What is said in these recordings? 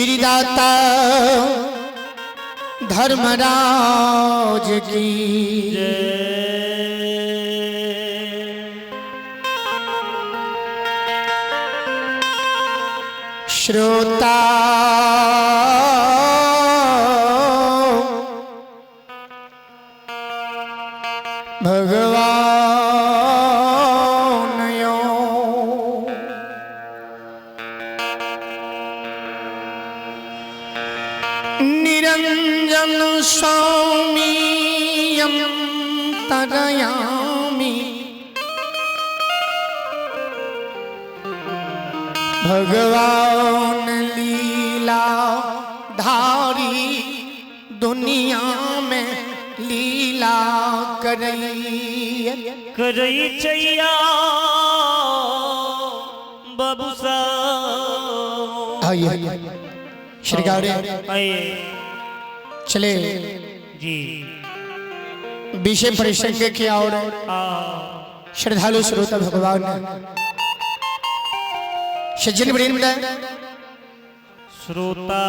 श्री दाता धर्मराज की। श्रोता भगवान यो निरंजन स्वामीयं तरयामि भगवान लीला धारी दुनिया में लीला करई करई चैया बाबू साहब। आइए श्री गौरी आइए चले जी। विषय प्रसंग की और आ श्रद्धालु श्रोता भगवान सज्जन वृंद श्रोता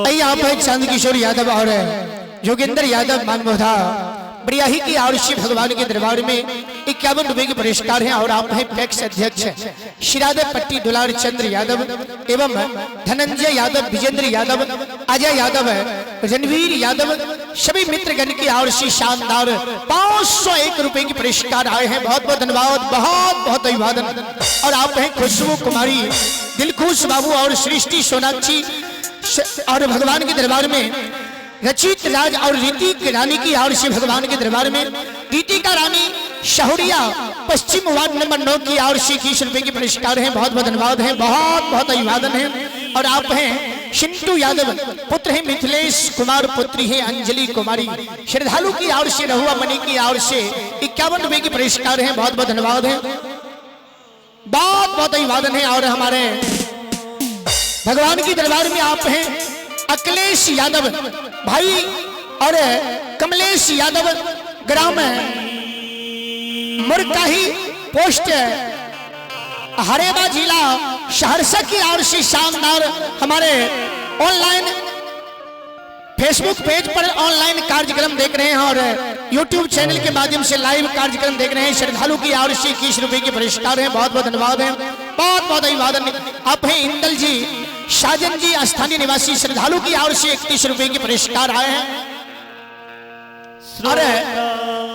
आइए आप है चंद किशोर यादव और जोगेंद्र यादव मानबोधा ब्रियाही की और शिव भगवान के दरबार में 51 रुपए के पुरस्कार हैं और आप हैं पैक्स अध्यक्ष शिरादे पट्टी दुलार चंद्र यादव एवं धनंजय यादव, विजेंद्र यादव, अजय यादव, रणवीर यादव सभी मित्रगण की और से शानदार 501 रुपए के पुरस्कार आए हैं। बहुत बहुत धन्यवाद, बहुत बहुत अभिवादन। और आप हैं खुशबू कुमारी, दिलखुश बाबू और सृष्टि सोनाक्षी और भगवान के दरबार में रचित राज और ऋतिक रानी की और से भगवान के दरबार में रीतिका रानी शहुरिया पश्चिम वार्ड नंबर 9 की और से 21 रुपए के पुरस्कार हैं। बहुत बहुत धन्यवाद है, बहुत बहुत अभिवादन है। और आप हैं शिंटू यादव, पुत्र हैं मिथिलेश कुमार, पुत्री है अंजलि कुमारी, श्रद्धालु की और से रहुआ मणि की और से 51 रुपए के पुरस्कार हैं। बहुत बहुत धन्यवाद है, बहुत बहुत अभिवादन है। और हमारे भगवान की दरबार में आप हैं अखिलेश यादव भाई और कमलेश यादव, ग्राम मुरकाही, पोस्ट हरेवा, जिला सहरसा की ओर से शानदार हमारे ऑनलाइन फेसबुक पेज पर ऑनलाइन कार्यक्रम देख रहे हैं और यूट्यूब चैनल के माध्यम से लाइव कार्यक्रम देख रहे हैं। श्रद्धालु की ओर से 21 रुपए के पुरस्कार हैं। बहुत बहुत धन्यवाद है, बहुत बहुत अभिवादन। आप हैं इंदल जी, साजन जी, स्थानीय निवासी, श्रद्धालु की ओर से 31 रुपए के पुरस्कार आए हैं। और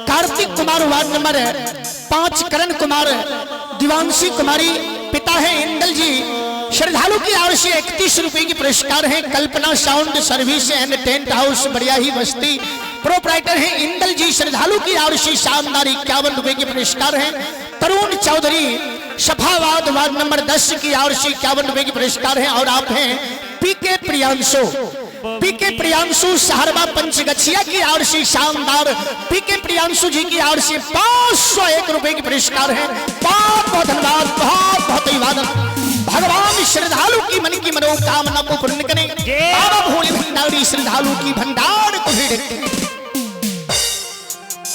कार्तिक कुमार वार्ड नंबर 5, करण कुमार, दिवांशी कुमारी, पिता है इंदल जी, श्रद्धालु की ओर से 31 रुपए की पुरस्कार है। Kalpana sound service and tent house Bariyahi Basti, proprietor है इंदल जी, श्रद्धालु की ओर से शानदार 51 रुपए के पुरस्कार हैं। तरुण चौधरी सफावाद वार्ड नंबर 10 की ओर से 51 रुपए के पुरस्कार हैं। और आप हैं पीके प्रियांशु, पीके प्रियांशु सहरवा पंचगछिया की ओर से शानदार पीके प्रियांशु जी की ओर से 501 रुपए के पुरस्कार हैं। बहुत बहुत धन्यवाद, बहुत बहुत अभिवादन। भगवान श्रद्धालु की मन की मनोकामना को पूर्ण करें। बाबा भोले भंडारी श्रद्धालु की भंडार को भी।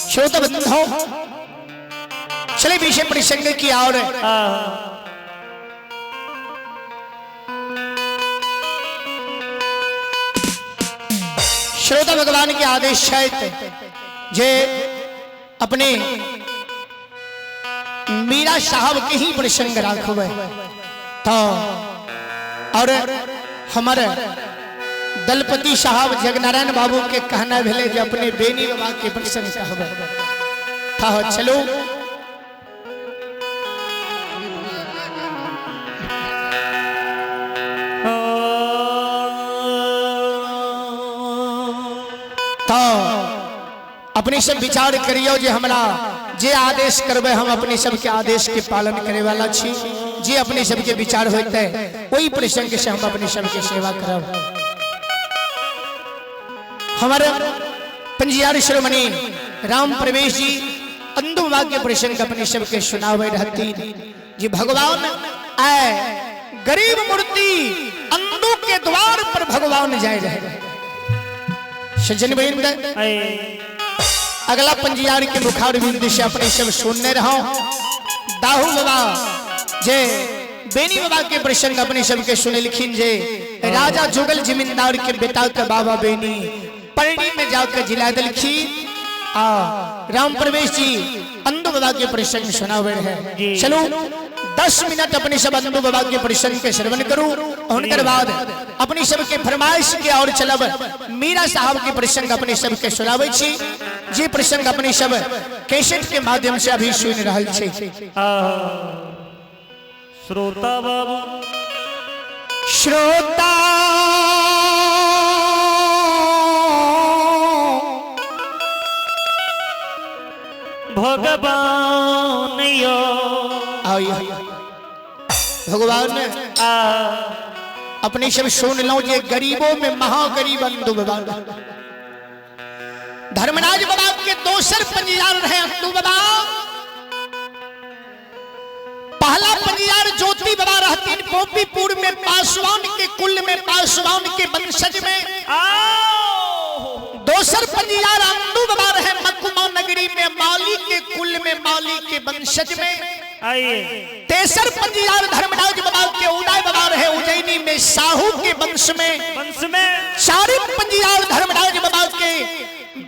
श्रोता बंधु चले विषय प्रसंग की ओर। श्रोता भगवान के आदेश है जे अपने मीरा साहब के ही प्रसंग राखबे तो और हमारे दलपति साहब जगनारायण बाबू के कहना भेले जे अपने बेनी बाबा के प्रसंग कहबे था। चलो तो अपने सब विचार करियो जे हमरा जे आदेश करबे हम अपने सबके आदेश के पालन करे वाला छी। जे अपने सबके विचार होते वही प्रसंग से हम अपने सबके सेवा करब। हमारे पंजियार शिरोमणि राम प्रवेश जी अंदु वाक्य प्रसंग अपने सबके सुनावे रहती जी। भगवान आए गरीब मूर्ति अंदू के द्वार पर भगवान जाए रहे। सज्जन वृंद अगला पंजियार के मुखार बिंद से अपने सब सुनने रहो। दाहू बाबा जे बेनी बाबा के प्रसंग अपने सबके सुनेलखिन जे राजा जुगल जमींदार के बेटा के बाबा बेनी परणी में जाकर जिला दिलखिन। आ राम प्रवेश जी अंदू बाबा के प्रसंग सुनावे रहे। चलो 10 मिनट अपने सब अंदू बाबा के प्रसंग के श्रवण करू, उनकर बाद अपनी सबके फरमाइश के और चलब मीरा साहब के प्रसंग अपने सबके सुनावे छी, जे प्रसंग अपने सब कैसेट के माध्यम से अभी सुन रहल छी। श्रोता बाबू, श्रोता भगवान यो भगवान अपने सब सुन लो जे गरीबों में महागरीब अंदू बाबा धर्मराज बाबा के दोसर पंजियार रहे अंदू बाबा। पहला पंजियार ज्योति बाबा रहतीन गोपीपुर में, पासवान के कुल में, पासवान के वंशज में। दोसर पंजियार अंदू बाबा रहे मकुमा नगरी में, माली के कुल में, माली के वंशज में। तेसर पंजियार धर्मराज बाबा के उदय बाबा रहे उज्जैनी में, साहू के वंश में। चारिम पंजियार धर्मराज बाबा के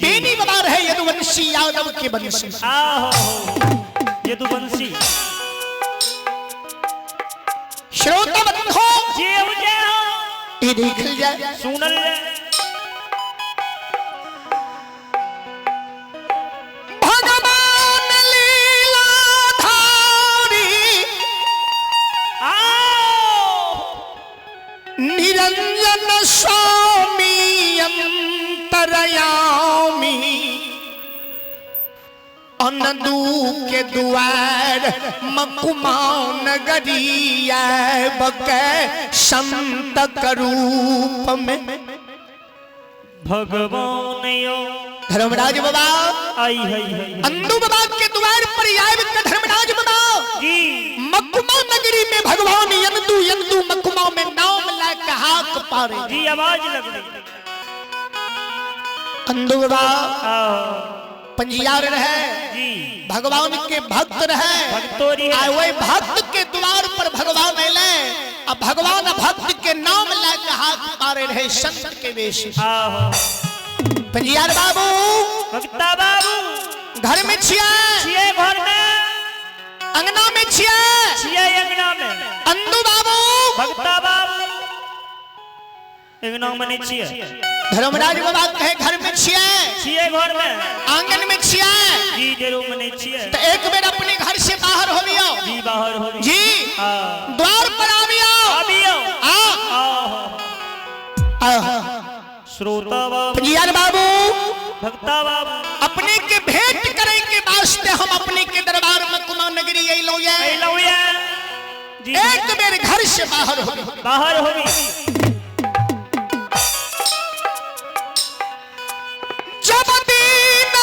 बेनी बाबा रहे यदुवंशी यादव के वंश में। यदुवंशी श्रोता बंधो ये देखल जाए सुनल जाए। भगवान लीलाधारी निरंजन स्वामी अंतरयामी अनदू के द्वार मकुमा नगरिया बके संत रूप में भगवान यो धर्मराज बाबा आई है अंदू बाबा के द्वार पर आए के धर्मराज बाबा जी मकुमा नगरी में भगवान यंदू यंदू मकुमा में नाम लाके हाथ पारे जी आवाज लग गई। अंदू बाबा पंजियार रहे जी भगवान के भक्त रहे, भक्तोरी आए वही भक्त के द्वार पर भगवान अले आ भगवान भक्त के नाम लाके हाथ पारे रहे संत के वेश। पंजियार बाबू भक्ता बाबू घर में छिया छिए घर में अंगना में छिया छिए अंगना में अंदू बाबू भक्ता बाबू अंगना में नहीं छिए। धर्मराज बाबा कहे घर में छिए छिए घर में आंगन में छिए जी जरूर में नहीं छिए। तो एक बेर अपने घर से बाहर हो लियो जी बाहर हो जी द्वार पर आवियो आवियो आ श्रोता बाबू पंजियार बाबू भक्ता बाबू अपने के भेंट करे के वास्ते हम अपने के दरबार में कुमा नगरी अइलो ये अइलो ये जी एक बेर घर से बाहर हो बाहर हो जब दीन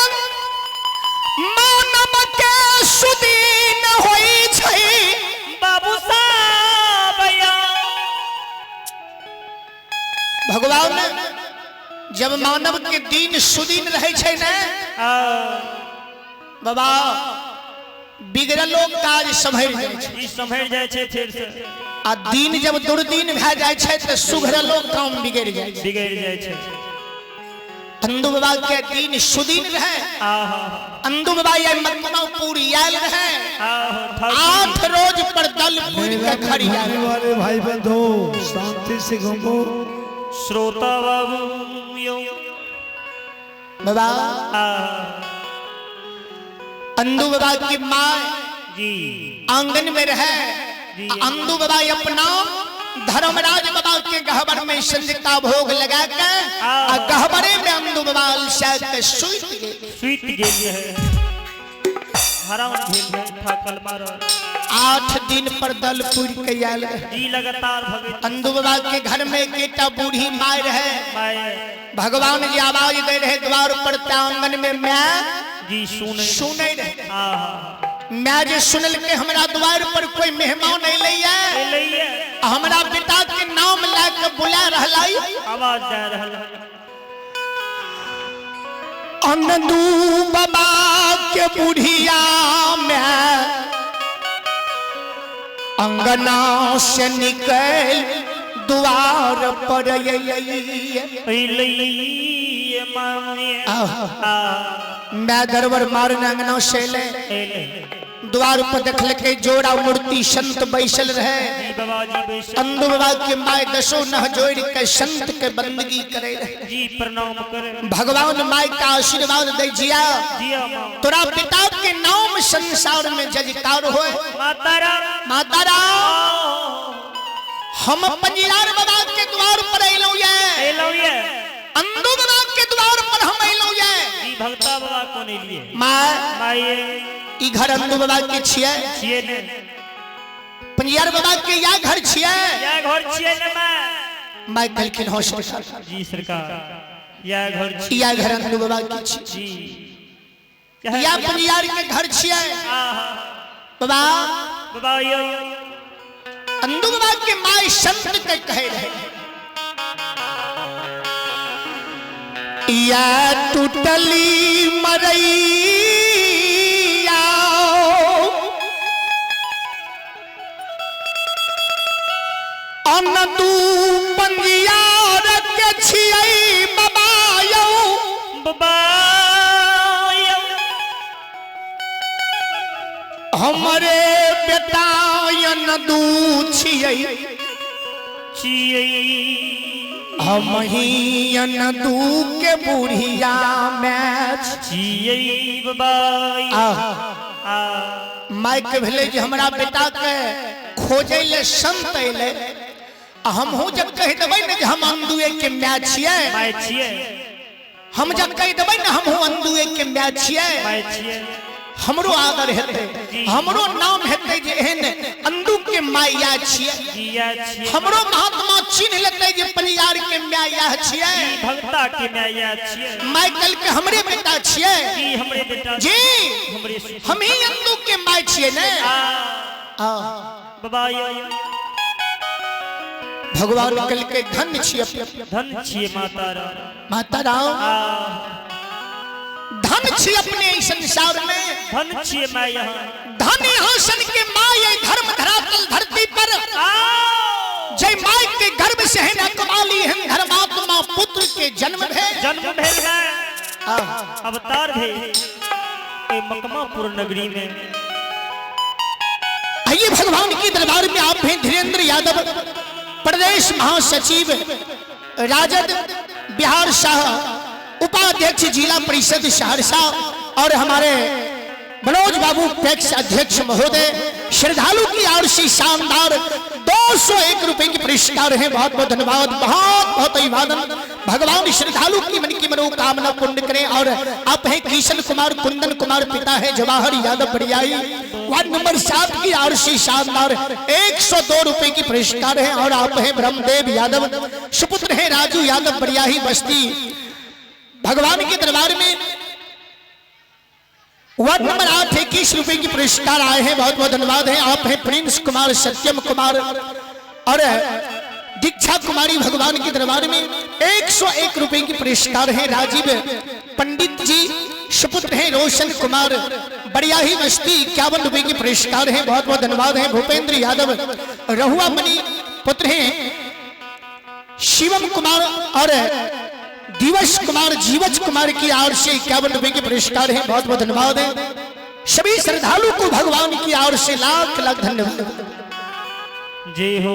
मानव के सुदीन होई छै बाबू साहब भगवान जब मानव के दीन सुदीन रहे छै ने बाबा बिगड़लो काज सम्हरि जाइ छै ई सम्हरि जाइ छै फेर से आ दिन जब दुर्दिन भए जाइ छै तऽ सुघरलो काम बिगड़ि जाइ छै बिगड़ि जाइ छै। अंदू बाबा के दिन सुदीन रहे, अंदू बाबा ये मकमापुर आयल रहे, 8 रोज पर दल पूर के घर आयल। वाले भाई बंधु शांति से घूमो। श्रोता बाबू यो बाबा अंदू बाबा की माँ जी आंगन में रहे, अंदू बाबा अपना धर्मराज बाबा के गहबर में संजका भोग लगा के आ गहबरे में अंदू बाबा के सुत गेल सुत गेल है हराम भेल है थाकल मारल। 8 दिन पर दल पूर के आयल जी लगातार भगत अंदू बाबा के घर में एकटा बूढ़ी माय रहे, भगवान जी आवाज दे रहे द्वार पर आंगन में मैं जी सुने सुने रहे। मैं जे सुनल के हमरा द्वार पर कोई मेहमान अइलै हमरा पिता के नाम ला के बुला रहलै आवाज जा रहल। अंदू बाबा के बुढ़िया में अंगना से निकल द्वार पर अइलै। अइलै माए। आह। आ मैं दरबर मारने अंगना से अयलै। अइलै। द्वार पर देखलकै जोड़ा मूर्ति संत बैसल रहे। जी बाबा जी बैसल। अंदू बाबा के my दसो नह जोड़ के संत के बंदगी करे रहे। जी प्रणाम करे। भगवान my का आशीर्वाद दे जिया। जिया माँ। तोरा पिता के नाम संसार में जजकार होए। माता राम। माता राम हम पंजियार बाबा के द्वार पर अयलहुं ये। अयलहुं ये। अंदू बाबा के द्वार पर हम अयलहुं ये। जी भगता बाबा कोन एलिए? My my ई घर अंदू बाबा के छियै। छियै ने। पंजियार बाबा के या घर छियै। या घर छियै ने my. My कहलखिन हो सरकार। जी सरकार या घर छियै। या घर अंदू बाबा के छियै। जी या पंजियार के घर छियै। आहा। बाबा बाबा यो अंदू बाबा के my संत के कहे रहे या टूटली मरैया अनदू पंजियार के छियै बाबा यौ। बाबा यो हमरे बेटा अनदू छियै। छियै। हम ही अनदू के बुढ़िया मैच छियै बाबा। आह। आ my के भेलै जे हमरा बेटा के खोजै ले संत अयलै आ हमहूँ जब कहि देबै ने जे हम अंदुए के my छियै। My छियै। हम जब कहि देबै ने हमहूँ अंदुए के my छियै। My छियै। हमरो आदर हेतै, हमरो नाम हेतै जे एहन अंदू के माया छियै। जिया छियै। हमरो महात्मा चिन्ह लेतै जे परियार के माया छियै। जी भगता के माया छियै। My कहलकै हमरे बेटा छियै। जी हमरे बेटा। जी हमरे हम ही अंदू के my छियै ने। आ आ बाबा यो भगवान कहलकै धन्य छियै। धन छियै माता राम। माता राम आ धन छी अपने इस संसार में। धन छियै my यहाँ। धन यहाँ सन के my धर्म धरातल धरती पर। आ जय my के गर्भ से है न कमाली हम धर्मात्मा पुत्र के जन्म भेल। जन्म भेल my. अवतार भेल ए मकमापुर नगरी में। आइए भगवान के दरबार में आप हैं धीरेन्द्र यादव प्रदेश महासचिव राजद बिहार शाह उपाध्यक्ष जिला परिषद सहरसा और हमारे मनोज बाबू पैक्स अध्यक्ष महोदय श्रद्धालु की ओर से शानदार 201 रुपए के पुरस्कार हैं। बहुत बहुत धन्यवाद, बहुत बहुत अभिवादन। भगवान श्रद्धालु की मन की मनोकामना पूर्ण करें। और आप हैं किशन कुमार कुंदन कुमार पिता है जवाहर यादव बड़ियाई वार्ड नंबर 7 की ओर से शानदार 102 रुपए की पुरस्कार है। और आप हैं ब्रह्मदेव यादव सुपुत्र हैं राजू यादव बड़ियाही बस्ती भगवान के दरबार में वार्ड नंबर 8 21 रुपए की पुरस्कार आए हैं। बहुत बहुत धन्यवाद है। आप हैं प्रिंस कुमार सत्यम कुमार और दीक्षा कुमारी भगवान के दरबार में 101 रुपए की पुरस्कार है। राजीव पंडित जी सुपुत्र हैं रोशन कुमार बड़ियाही बस्ती 51 रुपए की पुरस्कार है। बहुत बहुत धन्यवाद है। भूपेंद्र यादव रहुआ मणि पुत्र हैं शिवम कुमार और दिवस कुमार जीवच कुमार की ओर से 51 रुपए के पुरस्कार है। बहुत बहुत धन्यवाद है। सभी श्रद्धालु को भगवान की ओर से लाख लाख धन्यवाद। जय हो।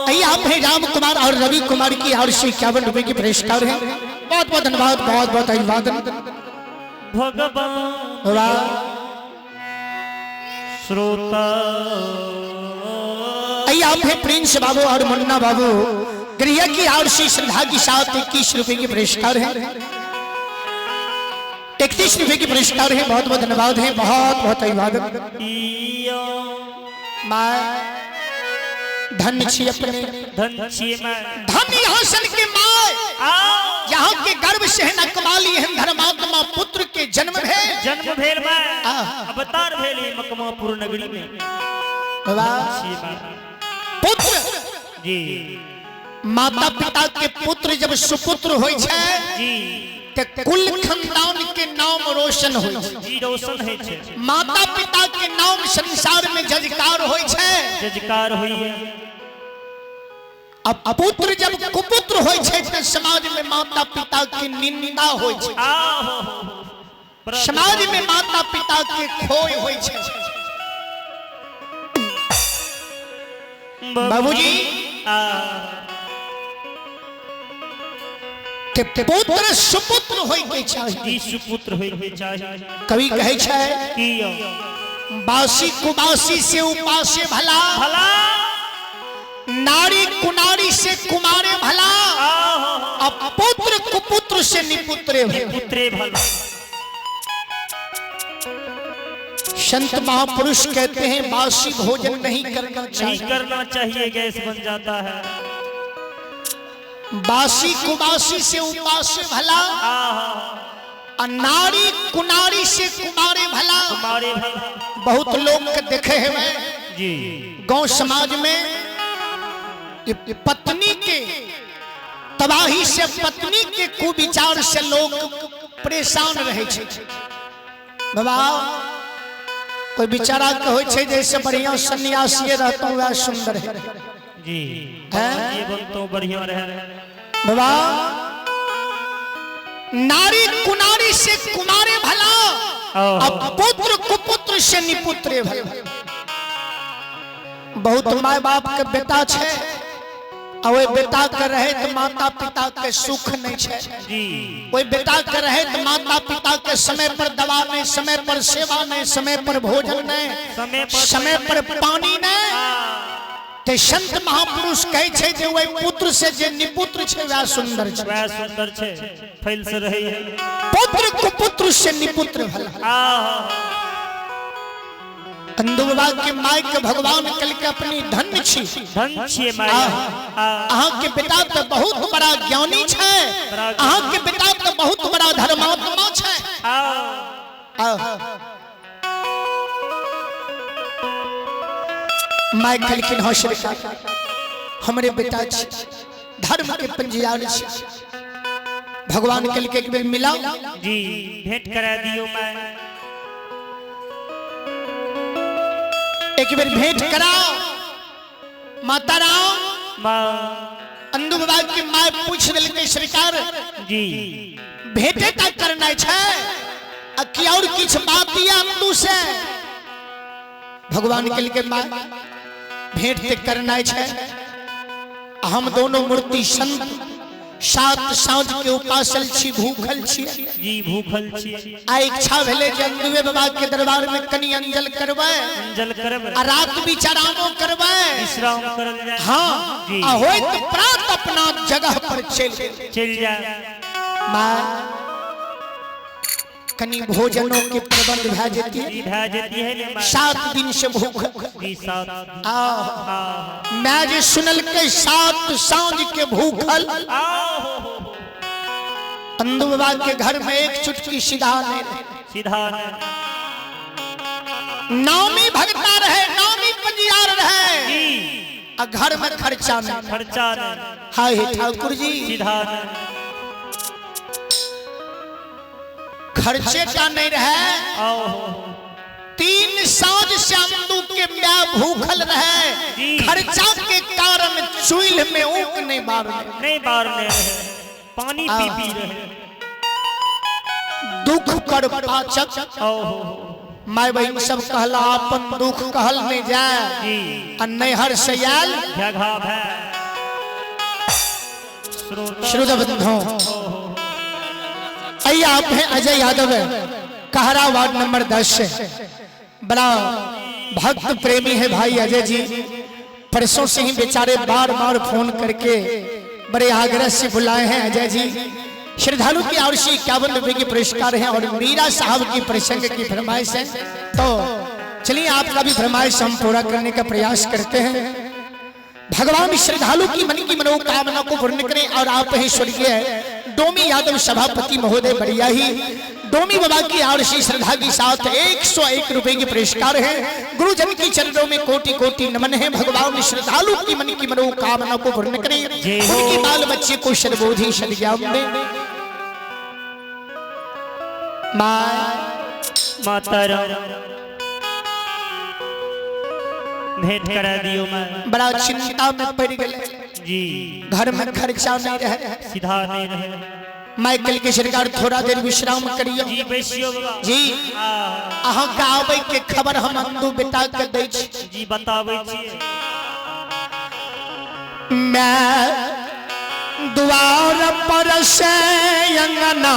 आइए आप हैं राम कुमार और रवि कुमार की ओर से 51 रुपए के पुरस्कार है। बहुत बहुत धन्यवाद, बहुत बहुत अभिवादन। भगवान वाह। श्रोता आइए आप हैं प्रिंस बाबू और मुन्ना बाबू गृह की ओर से श्रद्धा के साथ 21 रुपए के पुरस्कार है। 31 रुपए के पुरस्कार है। बहुत बहुत धन्यवाद है, बहुत बहुत अभिवादन। माँ धन्य छी अपने, धन छी माँ, धन यहाँ सन के माँ, यहाँ के गर्भ से न कमाली हन धर्मात्मा पुत्र के जन्म भेल, जन्म भेल माँ, अवतार भेल मकमापुर नगरी में। पुत्र जी माता पिता के पुत्र जब सुपुत्र होय छै जी ते कुल खानदान के नाम रोशन होइ छै। जी रोशन होइ छै। माता पिता के नाम संसार में जजकार होइ छै। जजकार होइए। अब पुत्र जब कुपुत्र होइ छै तऽ समाज में माता पिता के निंदा होइ छै। आहो समाज में माता पिता के खोय होइ छै। बाबूजी आ ते पुत्र सुपुत्र होइ के चाही। जी सुपुत्र होय के चाही। कवि कहै छै की यौ? बासी कुबासी से उपासे भला, भला, नारी कुनारी से कुमारे भला, आहो अब पुत्र कुपुत्र से निपुत्रे भला। पुत्रे भला। संत महापुरुष कहते हैं बासी भोजन नहीं करना नहीं चाहिए। करना चाहिए, गैस बन जाता है। बासी कुबासी से उपासे भला, आहा आ नारी कुनारी से कुमारे भला। कुमारे भला। बहुत लोग के देखे हैं मैं जी गांव समाज में ये पत्नी के तबाही से, पत्नी के कुविचार से लोग परेशान रहे छे। बाबा कोई बेचारा के होय छे जैसे बढ़िया सन्यासी रहता वह सुंदर है। जी हैं? ये बनतो बढ़िया रहे। बाबा नारी कुनारी से कुमारे भला, अब पुत्र कुपुत्र से निपुत्रे भला। बहुत my बाप के बेटा छे आ ओहि बेटा के रहे तो माता पिता के सुख नहीं छे। जी ओहि बेटा के रहे तो माता पिता के समय पर दवा नहीं, समय पर सेवा नहीं, समय पर भोजन नहीं, समय पर समय पर पानी नहीं। ते संत महापुरुष कहै छै जे ओहि पुत्र से जे निपुत्र छै वएह सुंदर छै। वएह सुंदर छै, फैल से रहै है। पुत्र कुपुत्र से निपुत्र भला। आहा अंदू बाबा के my के भगवान कल के अपनी धन्य छी। धन छियै my. अहाँ के बेटा तो बहुत बड़ा ज्ञानी छै, अहाँ के बेटा तो बहुत बड़ा धर्मात्मा छै। My कहलखिन हँ सरकार, हमरे बेटा छी, धर्म के पंजियार छी। भगवान कहलकै एक बेर मिलाओ। जी भेंट करा दियो my. एक बेर भेंट कराओ माता राम। माँ अंदू बाबा के my पूछ देलकै सरकार जी भेंटे ता करना छै आ की और किछ बात या अंदू से? भगवान कहलकै माय भेंट ते करना छै, हम दोनों मूर्ति संत सात साँझ के उपासल छी, भूखल छी। जी भूखल छी। आ इच्छा भेले जे अंदुए बाबा के दरबार में कनी अंजल करबै, अंजल करबै, आ रात विचारामो करबै, विश्राम करल जाय। हाँ जी। आ होइत प्रात अपना जगह पर चलि चलि जाय। माँ कनी भोजनों के प्रबंध भए जेती, जी भए जेती है ने माँ। 7 दिन से भूख। जी 7 आ मैं जे सुनलकै 7 साँझ के भूखल, अंदू बाबा के घर में एक चुटकी सीधा नहीं रहे। सीधा नहीं। नामी भगता रहे, नामी पंजियार रहे, जी आ घर में खर्चा नहीं। खर्चा नहीं। हाय हे ठाकुर जी, सीधा नहीं। खर्चे का नहीं रहे। 3 साँझ से अंदू के म्या भूखल रहे, खर्चा के कारण चूल्ह में ऊक नहीं बारने, नहीं बारने रहे, पानी पी पी रहे। दुख कर पाचक my बहन सब कहला अपन दुख कहल नहीं जाय, आ नैहर से आयल श्रोता बंधु। आइए आप हैं अजय यादव है, कहरा वार्ड नंबर 10 से, बड़ा भक्त प्रेमी है भाई अजय जी। परसों से ही बेचारे बार बार फोन करके बड़े आग्रह से बुलाए हैं अजय जी। श्रद्धालु की ओर से 51 रुपए के पुरस्कार है और मीरा साहब की प्रसंग की फरमाइश है, तो चलिए आपका भी फरमाइश हम पूरा करने का प्रयास करते हैं। भगवान श्रद्धालु की मन की मनोकामना को पूर्ण करें। और आप ही स्वर्गीय डोमी यादव सभापति महोदय बरियाही डोमी बाबा की ओर से श्रद्धा के साथ 101 रुपए के पुरस्कार है। गुरुजन की चरणों में कोटि कोटि नमन है। भगवान श्रद्धालु की मन की मनोकामना को पूर्ण करें, उनके बाल बच्चे को सद्बुद्धि सद्ज्ञान दें। माता राम भेंट करा दियो माँ। बड़ा चिंता में पड़ गए जी। घर में खर्चा नहीं रहे, सीधा नहीं रहे। माइकल के सरकार थोड़ा देर विश्राम करियो जी बैसियो बाबा जी। अहाँ के आबै के खबर हम अंदू बेटा के दै छी जी, बताबै छी। मैं द्वार पर से अंगना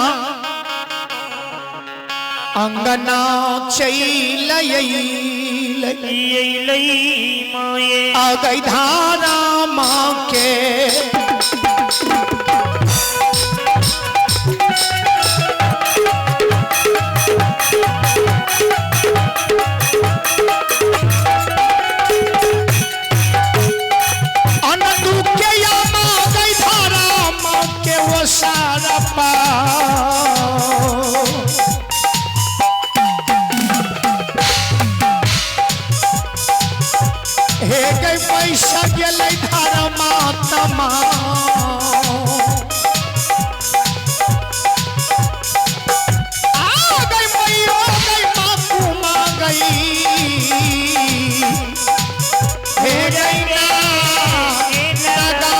अंगना चल माए आ गई धारा माँ के अनदू के या माँ गई धारा माँ के वो सारा पा हे गई पैसा गेलै धारा माता माँ आ गई मैयो गई माकू माँ गई हे गई ना लगा।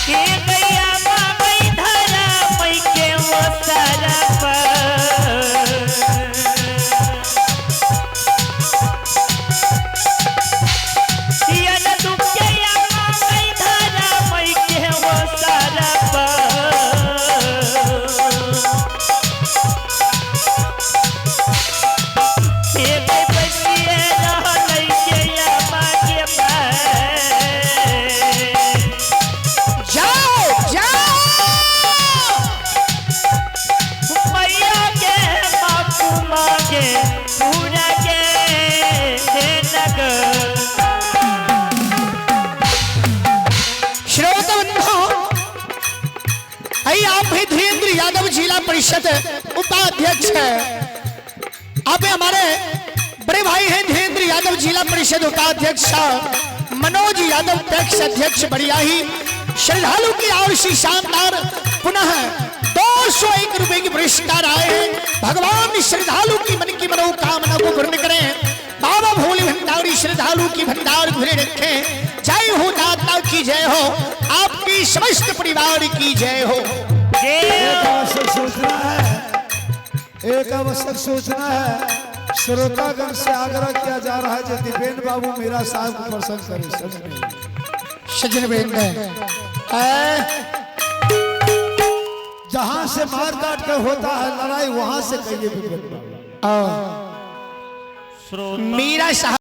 के गैया माँ गई धरा मई के वो सारा पर। या न दुखे या माँ गई धरा मई के वो सारा पर। हे गई बसिए रहलै के या माँ के माय। जाओ जाओ मैया के बापू माँ के पूरा के नगर। श्रोता बंधु, आप भी धीरेन्द्र यादव जिला परिषद उपाध्यक्ष है। आप हमारे बड़े भाई हैं धीरेन्द्र यादव जिला परिषद उपाध्यक्ष साहब, मनोज यादव पैक्स अध्यक्ष बरियाही। श्रद्धालु की ओर से शानदार पुनः 201 रुपए की पुरस्कार आए हैं। भगवान श्रद्धालु की मन की मनोकामना को पूर्ण करें। बाबा भोले भंडारी श्रद्धालु की भंडार भरे रखें। जय हो दाता की जय हो, आपकी समस्त परिवार की जय हो। एक आवश्यक सूचना है, एक आवश्यक सूचना है, श्रोतागण से आग्रह किया जा रहा है जो दीपेंद्र बाबू मेरा साहब को प्रसन्न करें। सच में सज्जन वृंद, जहाँ से मार काट कर होता है लड़ाई वहां से कहिए दीपेंद्र बाबू। मीरा साहब।